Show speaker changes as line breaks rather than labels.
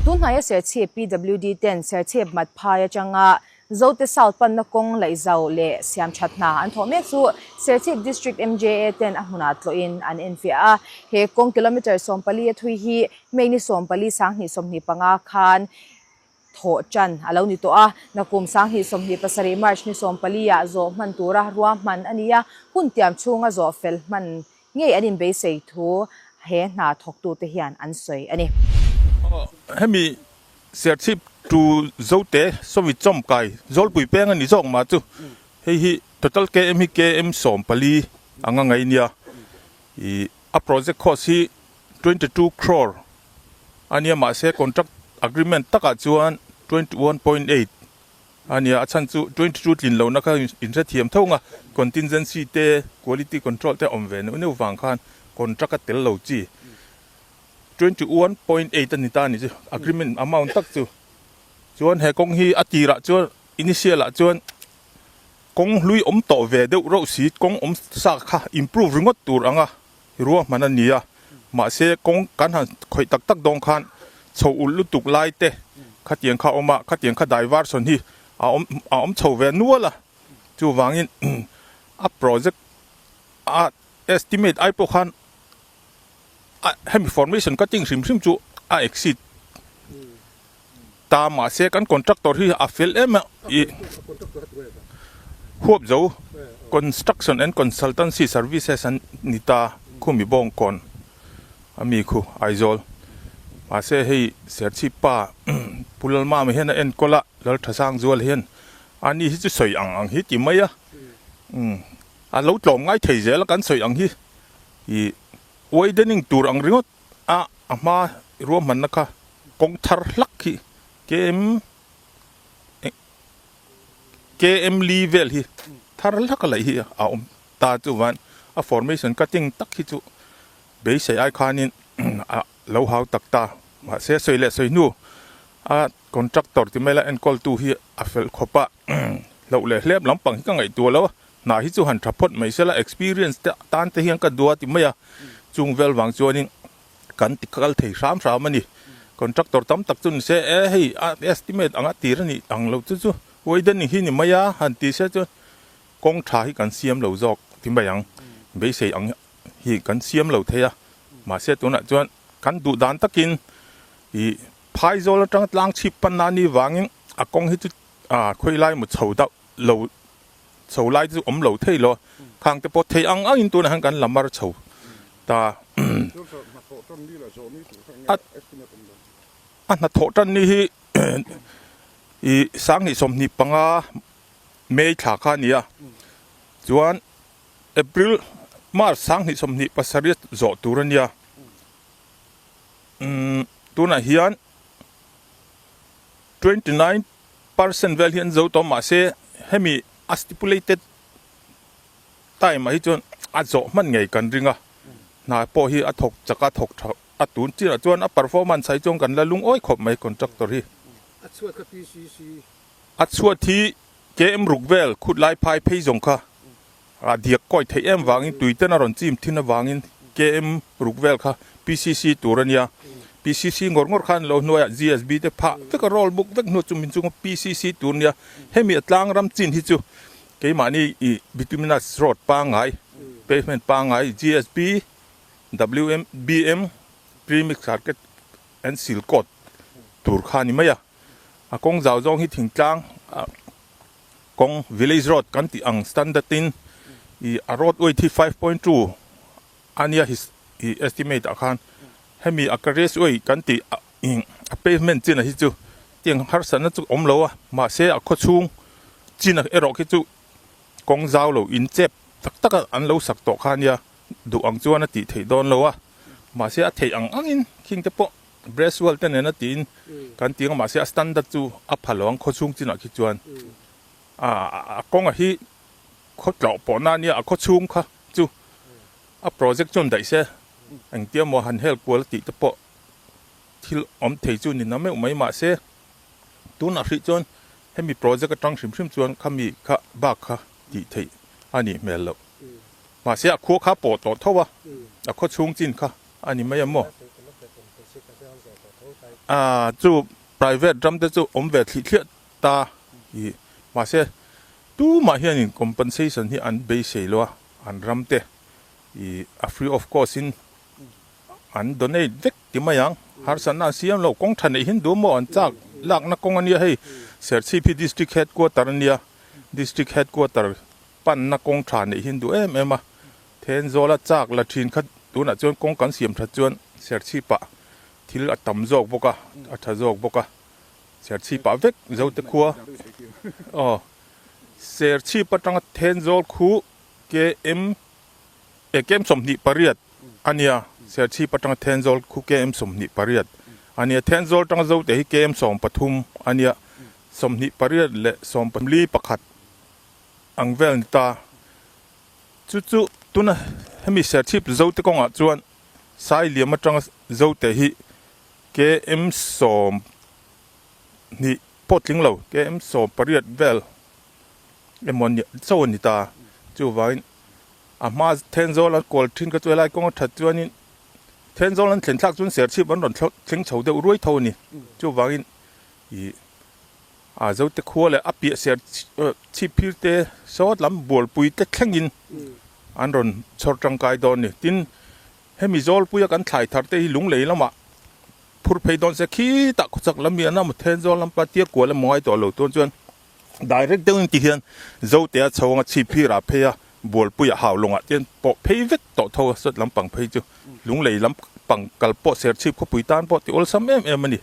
Tunhnaia Serchhip PWD ten Serchhip Matphai atanga Zote South panna kawng laihzau leh siamthat hna an thawh mek chu Serchhip District MJA ten a hmunah tlawhin an enfiah a. He kawng kilometre 14 a thui hi May ni 14 2025 khan thawh tan a lo ni tawh a. Nakum 2027 March ni 14 ah zawh hman tura ruahman a ni a, hun tiam chhunga zawh fel hman ngei an inbeisei thu he hna thawktute hian an sawi a ni.
Hemi Serchhip tu Zote Sawi Chawmkai Zawlpui peng a ni zawk mah chu hei hi total KM hi KM 14 anga ngai nia. Ih a project cost hi 22 crore a nia mahse contract agreement takah chuan 21.8 a nia a chhan chu 22 tlin lohna kha inhrethiam tho anga contingency te quality control te a awm ve neuh neuh vang khan contract a tel lo chi. 21.8 a ni ta a ni chu agreement amount tak chu chuan he kawng hi a tirah chuan initial ah chuan kawng hlui awm tawh ve deuh reuh si kawng awm sa kha improve ringawt tur anga ruahman a ni a mahse kawng kan han khawih tak tak dawn khan chho ulh lutuk lai te khatiang kha a awm a khatiang kha diversion hi a awm a awm chho ve nual a chuvangin a project a estimate ai pawh khan. a hemi formation cutting hrim hrim chu a exceed ta mahse kan contractor hi a fel em a ih huap zo construction and consultancy services an ni ta khumi bawngkawn ami khu Aizawl mahse hei Serchhip pa Pu Lalmama hian a enkawl a Lalthasangzuala hian ani hi chu sawi ang ang hi ti mai a umm a lo tlawm ngai thei zel a kan sawi ang hi. I widening tur ang ringawt a a hma ruahmanna kha kawng thar hlak hi KM KM li vel hi thar hlak a laih hi a awm ta chuan a formation cutting tak hi chu beisei ai khanin a lo hau tak ta mahse sawi leh sawi hnu a contractor ti mai la enkawl tu hi a fel khawp a hlauh leh hlep lampang hi ka ngaihtuah lo a. Hna hi chu han tha phawt mai sela experience te tan te hian ka duh a ti mai a, chung vel vang chuanin kan ti kal thei hram hram a ni. Contractor tam tak chu ni se e hei a estimate anga tir a nih ang lo chu chu widening hi ni mai a han ti se chuan kawng tha hi kan siam lo zawk ti mai ang, beisei ang hi kan siam lo thei a, mahse tunah chuan kan duh dan takin ih phaizawl atanga tlang chhip panna a nih vangin a kawng hi chu ah khawilai maw chho deuh lo. Chho lai chu awm lo thei lo, khang te pawh thei ang angin tunah hian kan la mar chho ta. A hnathawh tan ni hi i 2025 May thla kha a ni a, chuan April, March 2027 zawh tur a nia. Tunah hian 29 percent vel hi an zo tawh mahse hemi a stipulated time ah hi chuan a zawh hman ngei kan ring a hna pawh hi a thawk chak a thawk tha a tun chinah chuan a performance ah hi chuan kan la lungawi khawp mai contractor hi.
A chhuat kha PCC.
A chhuat hi KM ruk vel khut lai phai phei zawng kha a diak kawi theih em vangin tui ten a rawn chim thin avangin KM ruk vel kha PCC tur a nia. PCC ngawr ngawr khan lo hnuaiah GSB te phah vek a roll buk vek hnu chu min chunga PCC tur nia. Hemi a tlang ram chin hi chu keimahni ih bituminous road pangngai pavement pangngai GSB WM BM premix circuit and seal coat tur kha a ni mai a. A kawng zau zawng hi thingtlang kawng village road kan tih ang standard in ih a road weight hi 5.2 a nia hi ih estimate ah khan hemi a carriage way kan tih ih a pavement chin ah hi chu tiang harsatna chu awm lo a mahse a khaw chhung chin ah erawh khi chu kawng zau lo in chep tak tak a an lo sak tawh kha ania duh ang chuan a tih theih dawn lo a mahse a theih ang ang in khing te pawh Braswell te nena tiin kan ti ang a mahse a standard chu a pha lo ang khawchhung chinah khi chuan a kawnga hi khaw tlawh pawh na ania a khawchhung kha chu a project chuan daih se engtia maw han hel kual tih te pawh thil awm thei chu ni na meuh mai mahse tunah hrih chuan hemi project atang hrim hrim chuan khami kha bak kha tih theih a nih hmel loh mahse a khua kha pawh tawh tho a a khawchhung chin kha. A ni mai a maw? A chu private ram te chu awm ve thlih thliah ta i mahse tumah hianin compensation hi an beisei lo a, an ram te i a free of cost in an donate vek ti mai ang. Harsatna an siam lo, kawng tha neih hin duh maw an chak lakna kawng a nia hei Serchhip hi district headquarter a nia, district headquarter panna kawng tha neih hin duh em em a, Thenzawl a chak la thin kha tunah chuan kawng kan siam that chuan Serchhip ah Thil a tam zawk bawk a, a tha zawk bawk a, Serchhip ah vek Zote khua aw Serchhip atanga Thenzawl khu KM eh KM 28 a nia, Serchhip atanga Thenzawl khu KM 28 a nia, Thenzawl atanga Zote hi KM 13 a nia, 28 leh 41 ang vel ni ta. Chu chu tuna hemi Serchhip Zote kawngah chuan Sailiam atanga Zote hi KM 20 pawh tling lo, KM 18 vel emaw ni chauh a ni ta. Chuvangin a hma Thenzawl an kawl thin kha chu helai kawng a that chuanin Thenzawl an thlen thlak chuan Serchhip an rawn thleng chho deuh ruai tho a ni. Chuvangin ih a Zote khua leh a piah ser chhip phir te sawt lam bualpui te thlengin an rawn chhawr tangkai dawn a ni. Tin, hemi Zawlpuia kan thlai thar te hi lunglei lamah phur phei dawn se khitah khawchak lam hi an awm a, Thenzawl lam pa tia kual emaw ngai tawh lo tuan chuan direct deuhin ti hian Zotea chho anga chhip phirah phei a, bualpuia hau lawngah te hian pawh phei vek tawh tho a, sawt lampang phei chu lunglei lampang kal pawh Serchhip khawpui tan pawh ti awlsam em em a ni.